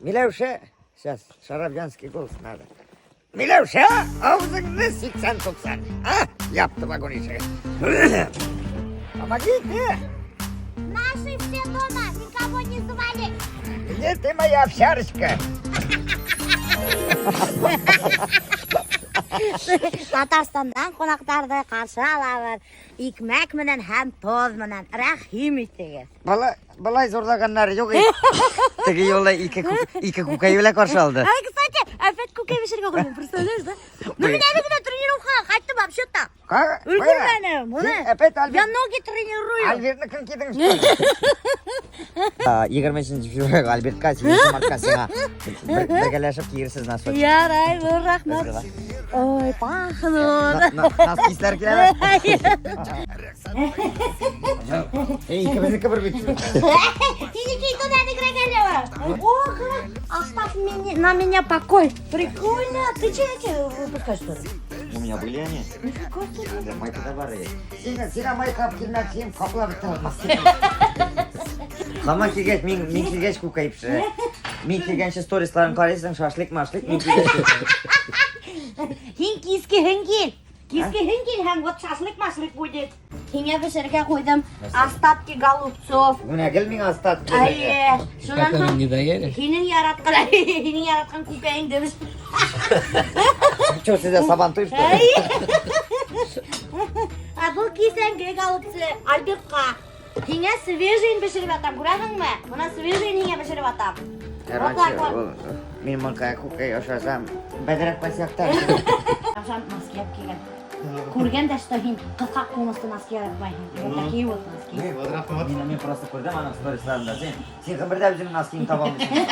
Миләүшә, сейчас шарабянский голос надо. Миләүшә, ауыҙыңды 80-90. А, япты вагон ишеген. Помогите! Наши все дома, никого не звали. Где ты, моя овчарочка? Татарстандан ҡунаҡтарҙы ҡаршы алабыҙ. Икмәк менән һәм тоҙ менән. Рәхим итегеҙ. Бала, былай зурлағандар юҡ. Теге юлы ике күкәй белән ҡаршы алды. Ай, кстати, опять күкәй бешерергә ҡуйҙым, представляешь, да? Ну, мин әле генә тренировкаға ҡайттым вообще-то. Өлгөрмәнем. Быны. Опять Альберт. Я ноги тренирую. Альбертны кем киҙең? 23 февраль Альбертҡа, 8 мартҡа сиңа бергәләшеп кейерһегеҙ носочек. Ярай, ҙур рәхмәт. Ой, пахнут. Носки киләме? Эй, икебеҙҙеке бер бит. Һинеке туда не Ох, оставь меня, на меня покой. Прикольно. Ты че эти выпускаешь, что ли? У меня были они. Нифига себе. Майка да бар. Сиңә, сиңә майка алып килмәк, һин ҡаплап бөтә алмаҫһың. Һаман килгәс, мин килгәс күкәй бешерә. Мин килгәнсе сторисларын ҡарайһың, шашлык, машлык, мин килгәс. Һин кискеһен кил. Кискеһен кил һәм вот шашлык машлык будет. Һиңә бешерергә ҡуйҙым остатки голубцов. Бына гел миңә остатки. Әйе. Шунан Которые һуң не доели? һинең яратҡан күкәйеңде беш. Что, һеҙҙә сабантуй, что ли? Әйе. А был кисәнге голубцы Альбертҡа. Һиңә свежийын бешереп ятам, күрәһеңме? Бына свежийын һиңә бешереп ятам. Короче, ул, мин моңа күкәй ашасам, бәҙерәк басяҡтар. Ашам носки алып килгән. Күргән дә, что һин ҡыҫҡа ҡуңыслы носки яратмайһың. Вот такие вот носки. Мин просто күрҙем аның сторисларында. Һин ғүмерҙә үҙеңдең носкиңды таба алмайһың.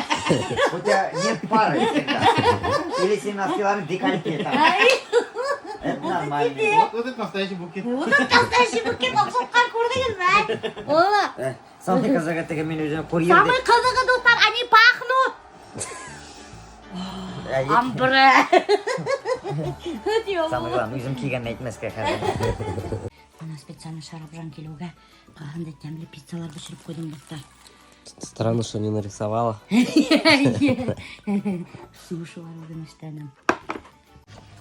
У тебя нет пары всегда. Или һинең носкиларың декольте там. Это нормально. Вот это настоящий букет. Вот это настоящий букет оҡшатҡан күрҙегеҙме? О, Самый ҡыҙығы теге мин үҙем курьер. Самый ҡыҙығы, дуҫтар, они пахнут. Амбре. Самый главный, үҙем кейгәнен әйтмәҫкә хәҙер. Бына специально Шарапжан килеүгә ҡандай тәмле пиццалар бешереп ҡуйҙым, дуҫтар. Странно, что не нарисовала. Сушилар үҙем эшләнем.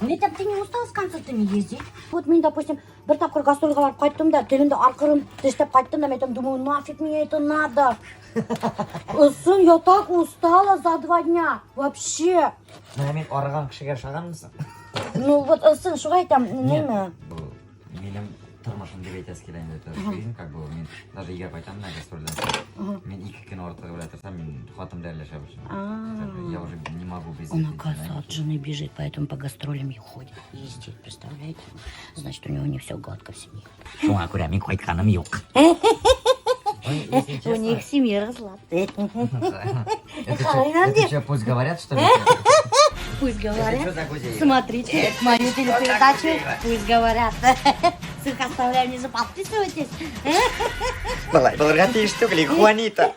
Летом ты не устал с концертами ездить? Вот мин, допустим, бер тапҡыр гастролгә барып ҡайттым да, телемде арҡырым тешләп ҡайттым да, мин әйтәм, думаю, нафиг мне это надо. Ысын, я так устала за 2 дня. Вообще. Бына мин арыған кешегә оҡшағанмынмы? Ну вот, ысын, шуға әйтәм, нимә? Был минең тормошом тип әйтәһе килә инде. Это жизнь как бы. Мин даже өйгә ҡайтам да гастролдән. Мин ике көн артығы белән торһам, мин ҡатыным белән һөйләшә башлайым. Я уже не могу без Он, этой оказывается, динамики. от жены бежит, поэтому по гастролям и ходит, ездит, представляете? Значит, у него не все гладко в семье. Шуңа күрә мин ҡайтҡаным юҡ. Ой, если У честно, них семья разлад. Это что, пусть говорят, что ли? Пусть Это говорят. что за Гузеева? Смотрите мою телепередачу «Пусть говорят». Ссылка оставляю внизу, подписывайтесь. Былай, быларға тейеш түгел, Хуанита.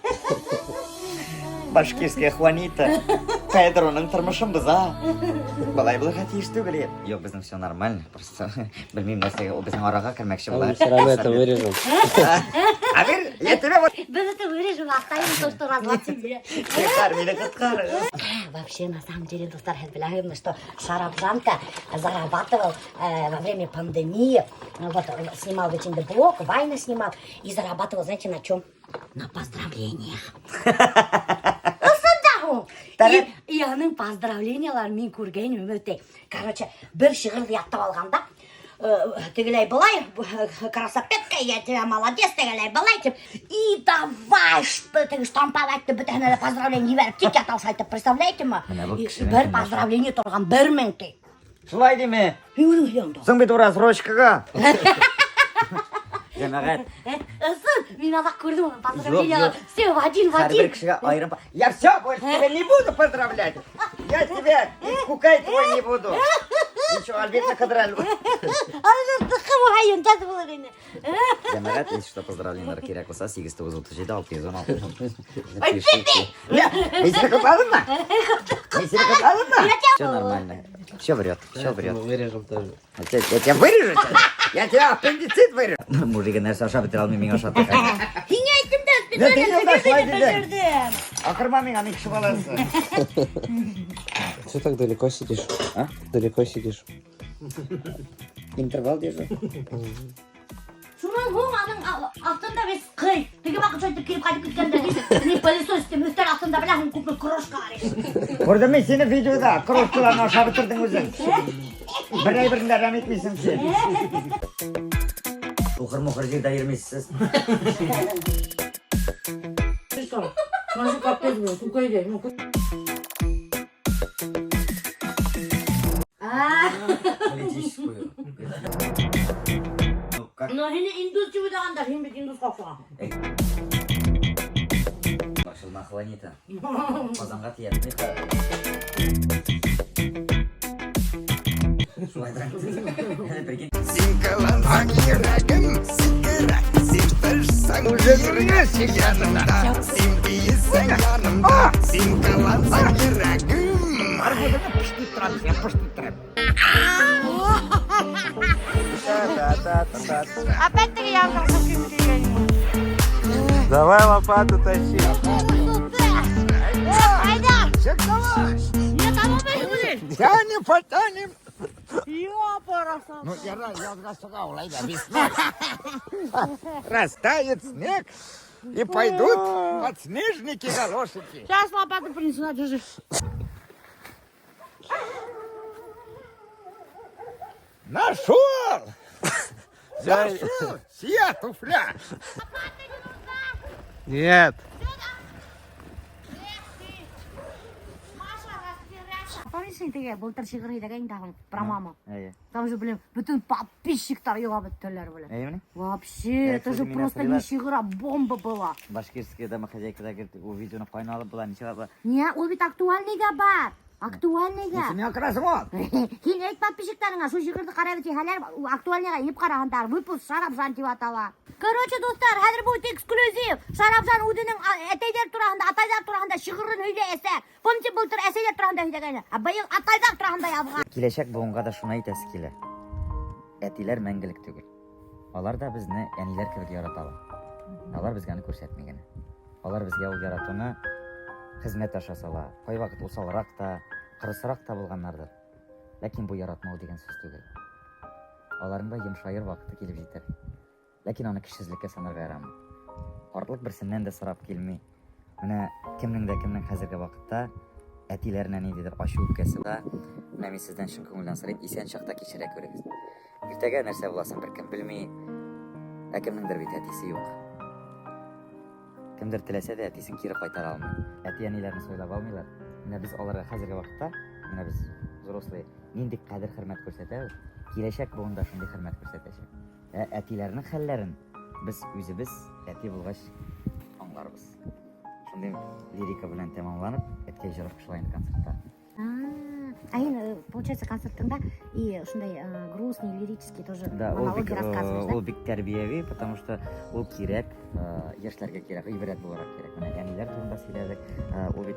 Башкирская Хуанита. Педроның тормошон боҙа. Былай булырға тейеш түгел. Юҡ, беҙҙең все нормально. Просто белмәйем нәрсәгә ул беҙҙең араға кермәксе була. Мы все равно это вырежем. А бер, я тебя вот. Беҙ это вырежем, оставим то, что разлад тебе. Ҡотҡар, мине ҡотҡар. Вообще, на самом деле, дуҫтар, һеҙ беләһегеҙме, что Шарапжанка зарабатывал во время пандемии, вот, снимал ведь блог, вайны снимал, и зарабатывал, знаете, на чем? На поздравлениях. Ысында. И аның поздравленияларын мин күргәнем үтә. Короче, бер шиғырҙы ятлап алғанда, тегеләй былай, красопетка, я тебя молодец, тегеләй былай тип, и давай, что теге штамповать итеп бөтәһенә лә поздравление ебәреп, тик ята әйтеп, представляете ме? Бына был И кешенең бер көнләшә. Поздравление торған 1000 ти. Шулай тиме? Һин үҙең һөйләңде. Һуң бит рассрочкаға. Йәмәғәт, Ысын, мин аҙаҡ күрҙем уның поздравлениялар. Юҡ, юҡ. Все в один, в Һәр бер один. кешегә айырым. Я все, больше тебя не буду поздравлять. Я тебя и күкәй твой не буду. Еще Альбертны ҡыҙыра. Альберт ҡыуайын, яҙып булыр ине. Йәмәғәт, если что, поздравлениялар кәрәк булһа, 8 9 37 616. Ай, Пишите. Мин һине ҡотладыммы? Мин һине ҡотладыммы? Все нормально. Все врет, все Это врет. мы вырежем тоже. Я тебя вырежу сейчас. Я тебя аппендицит вырежу. Мужигы нәрсә ашап бөтөрә алмай, миңә ашатты. Һиңә әйттем дә. Да ты не ушла, Бөтөрҙөм. дидең. Аҡырма миңә, мин кеше балаһы. Что так далеко сидишь? А? Далеко сидишь. Интервал держу. Шунан һуң аның аҫтында бит ҡый. Теге ваҡыт шулайтып килеп ҡайтып киткәндә бит ни пылесос итеп өҫтәл аҫтында беләһең күпме крошка бар ине. Күрҙем мин һине видеола, крошкаларҙы ашап бөтөрҙөң үҙең. Бер әйберен дә әрәм итмәйһең һин. Уҡыр-муҡыр ерҙә йөрөмәйһегеҙ. Вообще капец был, күкәйҙе. Политическую. Ну, как? Но һине индус тип уйлағандар, һин бит индусҡа оҡшаған. Пошел нахуй они-то. Ҡазанға тейә. Шулай тора. Прикинь. Син ҡыланһаң йөрәгем сикерә, син тышсаң йөрәгем янымда, син бейесәң янымда, син ҡыланһаң йөрәгем. Арбуҙыңа пышты торам, я пышты торам. Опять-таки я Давай лопату тащи. Айда! Нет, а ну Тянем, потянем. Ёпараса. Ну, яҙға сыға улай ҙа весна. Растает снег, и пойдут подснежники галошики. Сейчас лопату принесу, на, держи. Нашел! Нашел! Чья туфля? Нет. Помнишь, теге былтыр шиғыр һөйләгән тағын про маму? Эйе. Там же, блин, бөтөн подписчиктар илап бөттөләр, блин. Эйе мени? Вообще, Я, это же кстати, меня просто не сорила. шиғыр, а бомба была. Башкирская домохозяйка говорит, у видеоны ҡайна алып була, нисек була. Не, ул бит актуальныйға бар. Актуальныйға. Семен развод. Һин әйт подписчиктарыңа, шул шиғырҙы ҡарап тиһәләр, актуальныйға инеп ҡараһындар. Выпуск Шарапжан тип атала. Короче, дуҫтар, хәҙер будет эксклюзив. Шарапжан үҙенең әтәйҙәр тураһында, атайҙар тураһында шиғырын һөйләйәсәк. Помните, былтыр әсәйҙәр тураһында һөйләгәйне? Ә быйыл атайҙар тураһында яҙған. Киләсәк быуынға да шуны әйтәсе килә. Әтиләр мәңгелек түгел. Алар да беҙҙе әниләр кеүек яраталар. Алар беҙгә аны күрһәтмәй генә. Алар беҙгә ул яратыуны хеҙмәт аша сала. Ҡай ваҡыт уҫалыраҡ та, ҡырыҫыраҡ та булғандарҙыр. Ләкин был яратмау тигән һүҙ түгел. Аларҙың да йомшайыр ваҡыты килеп етер. Ләкин аны кешһеҙлеккә санарға ярамай. Ҡартлыҡ береһенән дә сорап килмәй. Бына кемдең дә кемдең хәҙерге ваҡытта әтиләренә ниндәйҙер асыу үпкәһе бар. Бына мин һеҙҙән ысын күңелдән һорайым, иҫән саҡта кисерә күрегеҙ. Иртәгә нәрсә буласын бер кем белмәй. Ә кемдеңдер бит әтиһе юҡ. Кемдер теләһә лә әтиһен кире ҡайтара алмай. Әти-әниләрен һайлап алмайҙар. Бына беҙ уларға хәҙерге ваҡытта, бына беҙ взрослые, ниндәй ҡәҙер-хөрмәт күрһәтәбеҙ, киләсәк быуын да шундай хөрмәт күрһәтәсәк. Ә әтиләренең хәлләрен беҙ үҙебеҙ әти булғас аңларбыҙ. Шундай лирика менән тамамланып, әткәй җыры ҡушыла инде концертта. А һин, получается, концертында и шундай грустный, лирический тоже Да, ул монологи бик, рассказываешь, да? ул бик тәрбиәви, потому что ул кирәк, йәшләргә кирәк, ғибрәт булараҡ кирәк. Бына әниләр турында һөйләнек, ул бит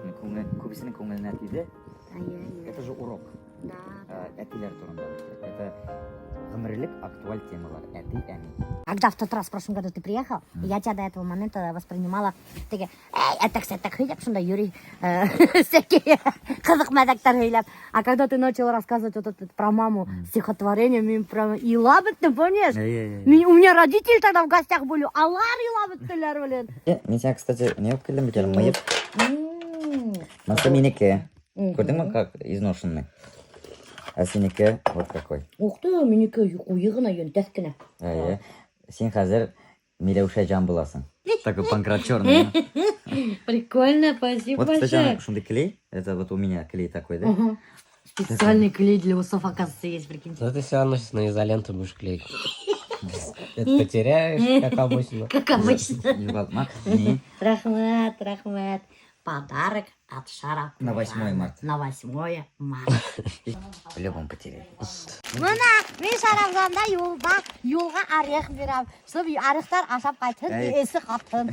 күбеһенең күңеленә тейҙе. Ай-яй-яй. Это же урок. Да. Әтиләр турында. Это ғүмерлек актуаль темалар. Әти, әни. Когда в тот раз в прошлом году ты приехал, я тебя до этого момента воспринимала теге, эй, әтәк-сәтәк һөйләп, шунда йөрөй, всякие ҡыҙыҡ мәҙәктәр һөйләп. А когда ты начал рассказывать вот это про маму стихотворение, мин прям илап бөттөм, помнишь? У меня родители тогда в гостях были, алар илап бөттөләр, блин. Мин һиңә, кстати, ни алып килдем бит әле, мыйыҡ. Быныһы минеке. Күрҙеңме, как изношенный? Ә һинеке вот какой. Ух ты, минеке ҡуйы ғына, йөнтәҫ кенә. Эйе. Һин хәҙер Миләүшә Жан булаһың. Такой Панкрат черный. Прикольно, спасибо Вот, кстати, ана шундай клей. Это вот у меня клей такой, да? Ага. Специальный клей для усов, оказывается, есть, прикиньте. Ну ты все равно сейчас на изоленту будешь клеить. Это потеряешь, как обычно. Как обычно. Юғалтма. Не. Рәхмәт, рәхмәт. Подарок от Шара. На 8 марта. На 8 марта. В любом потеряй. Бына мин Шарапжанға юлда юлға орех бирәм. Чтобы орехтар ашап ҡайтһын, Әй. эсе ҡатһын.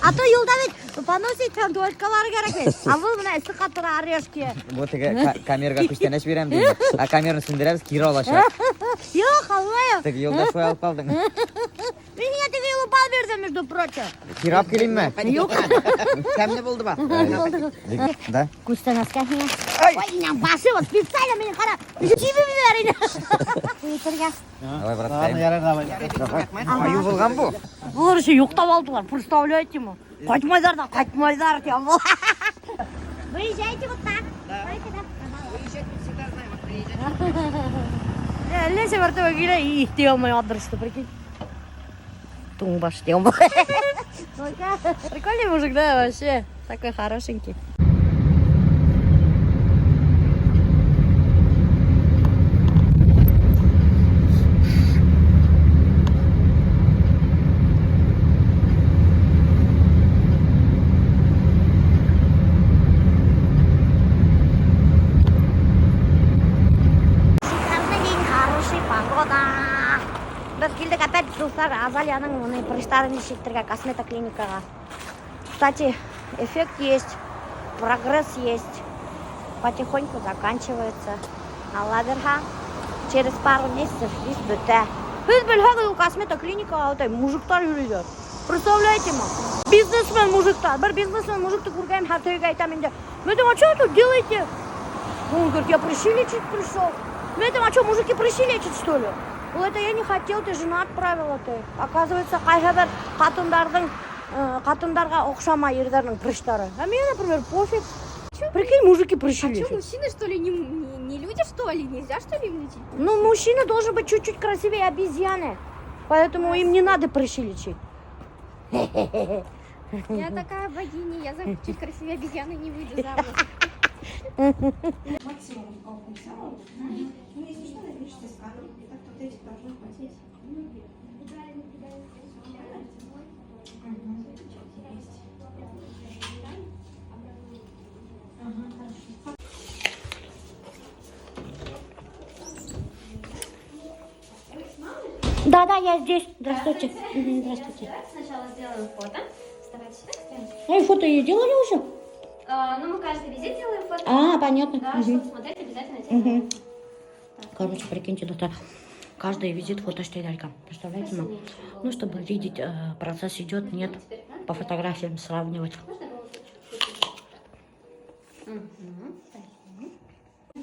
А то юлда бит понос итһәң туалеткалары кәрәк бит. А был бына эсе ҡатыра орешки. Вот теге камераға күстәнәс бирәм тием. Ә камераны һүндерәбеҙ, кире аласаҡ. Юҡ, алмайым. Теге юлда шулай алып ҡалдың. Мин һиңә теге юлы бал бирҙем, между прочим. Кире киләме? Юҡ. Тәмле булдымы? Да? Күстәнәскә һиңә. Ой, инәң башы вот специально мине ҡара. Тибеп ебәрә ине. Әйтергә. Давай, браткайым. Айыу булған был. Былар еще йоҡлап алдылар, представляете мы? Ҡайтмайҙар ҙа, ҡайтмайҙар тием. Выезжайте вот так. Давайте, да. Выезжать мы всегда знаем, вот приезжать. Әллә нисә мәртәбә килә, и тей алмай адресты, прикинь. Туңбаш тием. Прикольный мужик, да, вообще. Такой хорошенький. Шикарный день, хороший погода. Беҙ килдек опять, дуҫтар, Азалияның уны прыщтарын лечить косметоклиникаға. Кстати, эффект есть, прогресс есть. Потихоньку заканчивается. Алла бирһә, через пару месяцев весь бөтә. Һеҙ белһәгеҙ, ул косметоклиникаға үтә мужиктар йөрөйҙәр. Представляете ме? Бизнесмен мужиктар. Бер бизнесмен мужикты күргәнем, һәр тегегә әйтәм инде. Мин әйтәм, а что вы тут делаете? Он говорит, я прыщи лечить пришел. Мин әйтәм, а что, мужики прыщи лечат, что ли? Ул это я не хотел, ты жена отправила ты. Оказывается, ҡайһы бер ҡатындарҙың ҡатындарға оҡшамай ирҙәрҙең прыщтары. А мне, например, пофиг. Прикинь, мужики прыщи А что, лечат. мужчины, что ли, не люди, что ли? Нельзя, что ли, им лечить? Ну, мужчина должен быть чуть-чуть красивее обезьяны. Поэтому им не надо прыщи лечить. Я такая богиня, я за чуть красивее обезьяны не выйду замуж. Максимум функционал. Ну, если что, напишите сканер. И так вот этих должно хватить. Мгм. Есть. Ага, хорошо. Да-да, я здесь. Здравствуйте. Мгм, здравствуйте. Давайте сначала сделаем фото. Вставайте сюда, кстати. Ну и фото ее делали уже? А, ну, мы каждый визит делаем фото. А, понятно. Да, Мгм. чтобы смотреть обязательно те. Мгм. Короче, прикиньте, доктор, каждый визит фото икән. Представляете, ну? Ну, чтобы видеть, процесс идет, нет, по фотографиям сравнивать.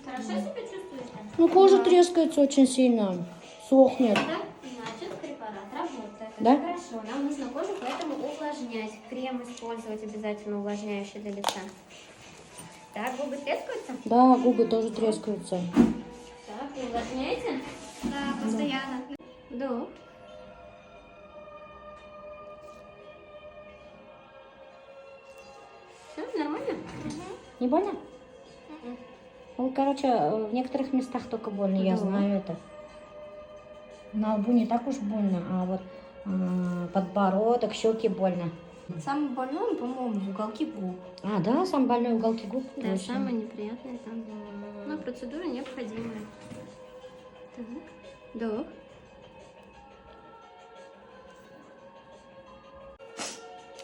Хорошо себя чувствуете? Ну, кожа трескается очень сильно, сохнет. Да? Значит, препарат работает. Да? Это хорошо. Нам нужно кожу поэтому увлажнять. Крем использовать обязательно увлажняющий для лица. Так, губы трескаются? Да, губы тоже трескаются. Так, вы увлажняете? Да, постоянно. Вдох. Все, нормально? Не больно? Ну, короче, в некоторых местах только больно, я Да. знаю это. На лбу не так уж больно, а вот подбородок, щеки больно. Самый больной, по-моему, в уголке губ. А, да, сам больной уголки губ? Да, Точно. самое неприятное там. Но процедура необходимая. Так, вдох.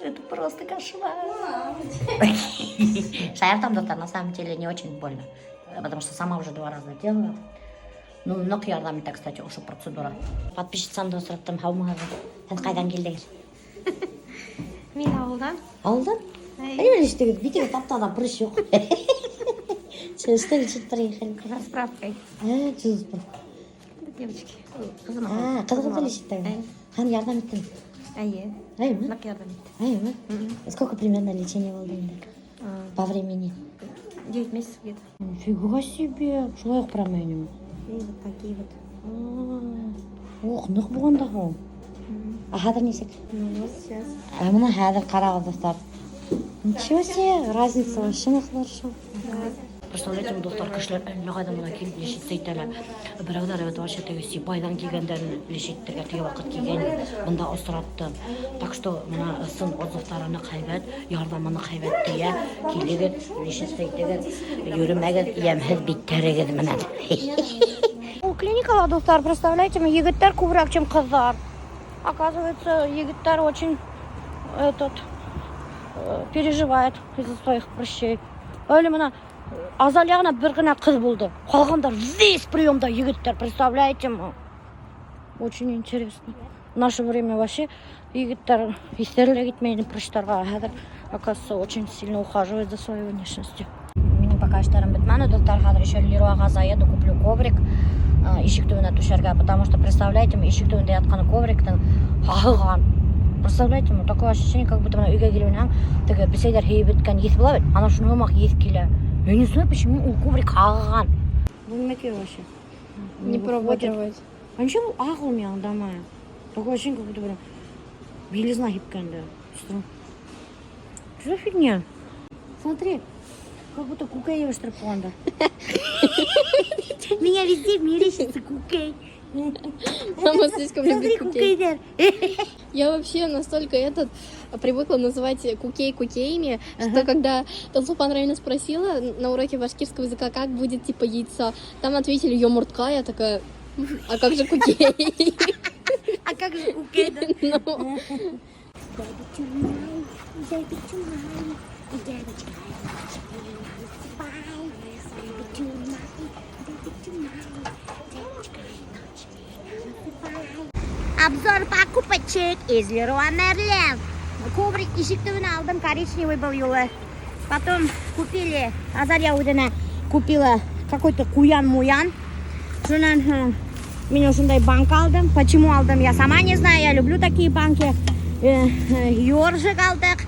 Это просто кошмар. Шаяртам, доктор, на самом деле не очень больно. Потому что сама уже два раза делала. Ну, ныҡ ярҙам итә, кстати, ошо процедура. Подписчицамды осраттым, һаумыһығыҙ. Һеҙ ҡайҙан килдегеҙ? Мин ауылдан. Ауылдан? Нимә эшләгеҙ? Битегеҙ тап-таҙа, прыщ юҡ. Что лечить приехали? За справкой. А, что за справка? Девочки. А, ҡыҙығыҙҙы лечить Һин ярҙам иттең? Эйе. Эйеме? Ныҡ ярҙам итте. Эйеме? Сколько примерно лечение булды инде? По времени? 9 месяцев где-то. Нифига себе. Шулай уҡ прямо инеме? И вот такие вот. Ух, ныҡ булған да ул. А хәҙер нисек? Ну вот сейчас. А бына хәҙер ҡарағыҙ, дуҫтар. Ничего себе, разница вообще ныҡ хорошо. Представляете, дуҫтар, кешеләр әллә ҡайҙан бына килеп лечиться итәләр. Берәүҙәр бит вообще теге Сибайҙан килгәндәр лечить итергә теге ваҡыт килгән, бында осратты. Так что бына ысын отзывтары ныҡ һәйбәт, ярҙамы ныҡ һәйбәт тейә. Килегеҙ, лечиться итегеҙ, йөрөмәгеҙ йәмһеҙ биттәрегеҙ менән. Ул клиникала, дуҫтар, представляете, егеттәр күберәк, чем ҡыҙҙар. Оказывается, егеттәр очень этот переживает из-за своих прыщей. Әле бына Азалия ғына бер генә ҡыҙ булды. Ҡалғандар весь приемда егеттәр, представляете ме? Очень интересно. В наше время вообще егеттәр иҫтәре лә китмәй прыщтарға. Хәҙер, оказывается, очень сильно ухаживает за своей внешностью. Минең пока эштәрем бөтмәне, дуҫтар, хәҙер еще Леруаға заеду, куплю коврик ишек төбөнә түшәргә, потому что, представляете, ишек төбөндә ятҡан ковриктың һаһыған. Представляете, такое ощущение, как будто бына өйгә килеп инһәң, теге бесәйҙәр һейеп бөткән еҫ була бит, ана шуның һымаҡ еҫ килә. Я не знаю, почему ул коврик һаһыған. Был нимәкәй вообще? Не пробовать. А ничего ағ ул миңә аңламайым. Такое ощущение, как будто бер белизна һипкән дә. Что? Что за фигня? Смотри, как будто күкәй йәбештереп ҡуйғандар. Меня везде мерещится күкәй. Мама слишком Смотри, любит кукей. күкәйҙәр. Я вообще настолько этот привыкла называть кукей кукейми, что когда Тансулпан Рамина спросила на уроке башкирского языка, как будет типа яйцо, там ответили йомортҡа, я такая: «А как же кукей?» А как же күкәй, да? Ну, Baby tonight, девочка, baby tonight, baby tonight, девочка, ночь. Обзор покупочек из Леруа Мерлен. Коврик ишек төбөнә алдым, коричневый был юлы. Потом купили, Азалия үҙенә купила какой-то ҡуян-муян. Шунан һуң мин ошондай банка алдым. Почему алдым, я сама не знаю. Я люблю такие банки. Ёржик алдыҡ.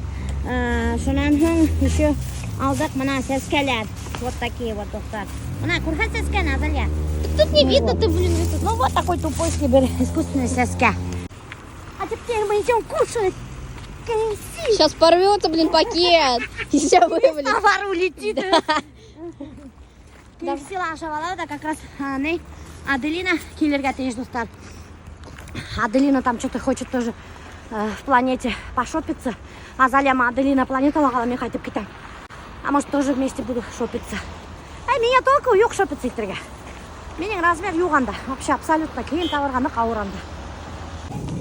Шунан һуң еще алдыҡ бына сәскәләр. Вот такие вот, дуҫтар. Бына күрһәт сәскәне, Азалия. Тут не видно, ты, блин, этот. Ну вот такой тупой бер искусственный сәскә. А теперь мы идем кушать. KFC. Сейчас порвется, блин, пакет. Сейчас вывалится. Товар улетит. KFC ашап алабыҙ ҙа как раз ни Аделина килергә тейеш, дуҫтар. Аделина там что-то хочет тоже в Планете пошопиться. Азалия менән Аделина Планетала ҡала, мин ҡайтып китәм. А может, тоже вместе буду шопиться. Әй, миңә толку юҡ шопиться итергә. Минең размер юҡ анда. Вообще абсолютно кейем табырға ныҡ ауыр анда.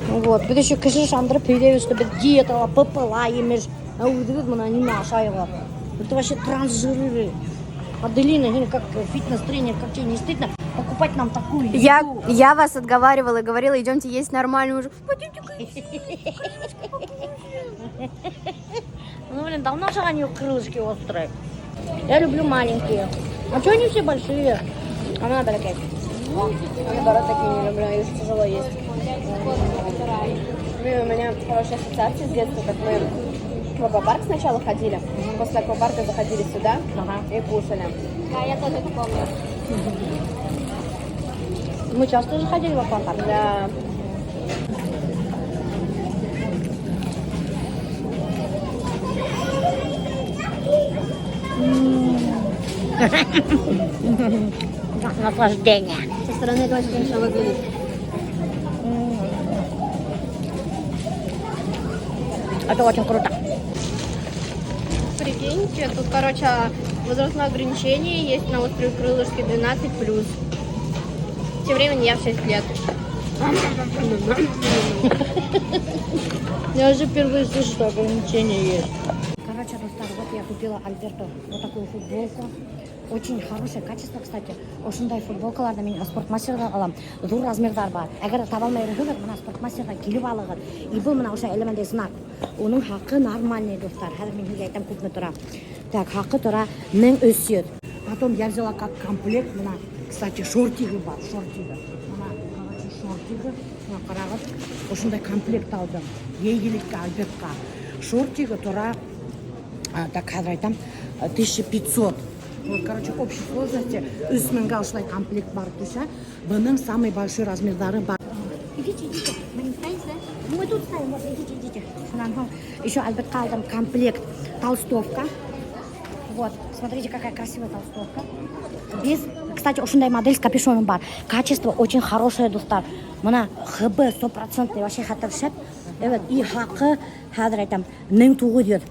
Вот, беҙ еще кеше ышандырып һөйләйбеҙ, что беҙ диетала, ППла имеш. Ә үҙебеҙ бына нимә ашайбыҙ. Это вообще трансжиры. Аделина, һин как фитнес-тренер, как тебе не стыдно покупать нам такую еду? Я вас отговаривала и говорила, идемте есть нормально уже. Пойдемте. Ну, блин, давно же они крылышки острые. Я люблю маленькие. А что они все большие? А надо такая. Я, наоборот, такие не люблю, их тяжело есть. Блин, у меня хорошая ассоциация с детства, как мы в аквапарк сначала ходили, после аквапарка заходили сюда и кушали. Да, я тоже это помню. Мы часто заходили в аквапарк. Да. Наслаждение. Со стороны это очень хорошо выглядит. Это очень круто. Прикиньте, тут, короче, возрастное ограничение есть на острове Крылышки 12+. Тем временем я в 6 лет. Я уже впервые слышу, что ограничение есть. Короче, дуҫтар, вот я купила Альберту вот такую футболку. Очень хорошее качество, кстати. Ошондай футболкаларҙы мин Спортмастерҙа алам. Ҙур размерҙар бар. Әгәр таба алмай йөрөһәгеҙ, бына Спортмастерҙа килеп алығыҙ. И был бына ошо элементный знак. Уның хаҡы нормальный, дуҫтар. Хәҙер мин һеҙгә әйтәм, күпме тора. Так, хаҡы тора 1300. Потом я взяла как комплект, бына, кстати, шортигы бар, шортигы. Бына, короче, шортигы. Бына ҡарағыҙ, ошондай комплект алдым. Йәйгелеккә, Альбертҡа. Шортигы тора, так, хәҙер әйтәм, 1500. Вот, короче, общей сложности 3000-ға ошолай комплект барып төшә. Бының самый большой размерҙары бар. Идите, идите. Мы не стоим, да? Мы тут стоим, вот, идите, идите. Шунан һуң еще Альбертҡа алдым комплект толстовка. Вот, смотрите, какая красивая толстовка. Без, кстати, ошондай модель с капюшоном бар. Качество очень хорошее, дуҫтар. Бына ХБ стопроцентный, вообще хәтәр шәп. Evet, и хаҡы, хәҙер әйтәм, 1900.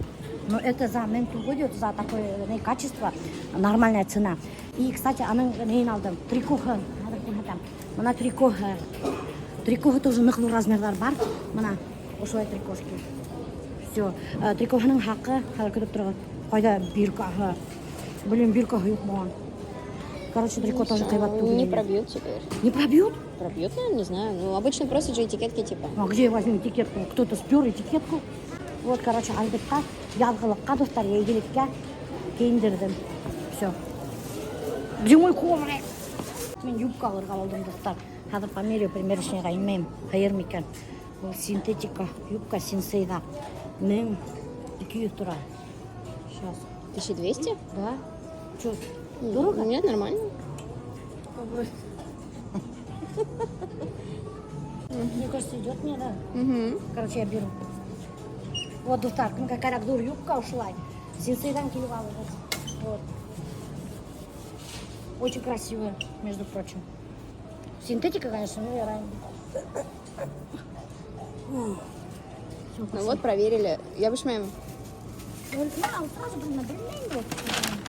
Но это за 1900, за такое качество, нормальная цена. И, кстати, аның нейен алдым, трикоһын. Хәҙер күрһәтәм. Бына трикоһы. Трикоһы тоже ныҡ ҙур размерҙар бар. Бына ошолай трикошки. Все. Трикоһының хаҡы, хәҙер көтөп тороғоҙ. Ҡайҙа биркаһы? Блин, биркаһы юҡ булған. Короче, трико тоже ҡыйбат түгел. Не пробьют теперь. Не пробьют? Пробьют, наверное, не знаю. Ну, обычно просят же этикетки, типа. А где я возьму этикетку? Кто-то спер этикетку. Вот, короче, Альбертҡа яҙғылыҡҡа, дуҫтар, йәйгелеккә кейендерҙем. Все. Где мой коврик? Мин юбка алырға булдым, дуҫтар. Хәҙер померю, примерочныйға инмәйем. Ҡыйыр микән? Был синтетика юбка Синсейҙа. 1200 тора. Сейчас. 1200? Да? Че, дорого? Нет, нормально. Мне кажется, идет мне, да? Угу. Короче, я беру. Вот, дуҫтар, кемгә кәрәк ҙур юбка ошолай. Синсейҙан килеп алығыҙ. Вот. Очень красивая, между прочим. Синтетика, конечно, но я ранее. Ну вот, проверили. Я бы Сразу, блин, на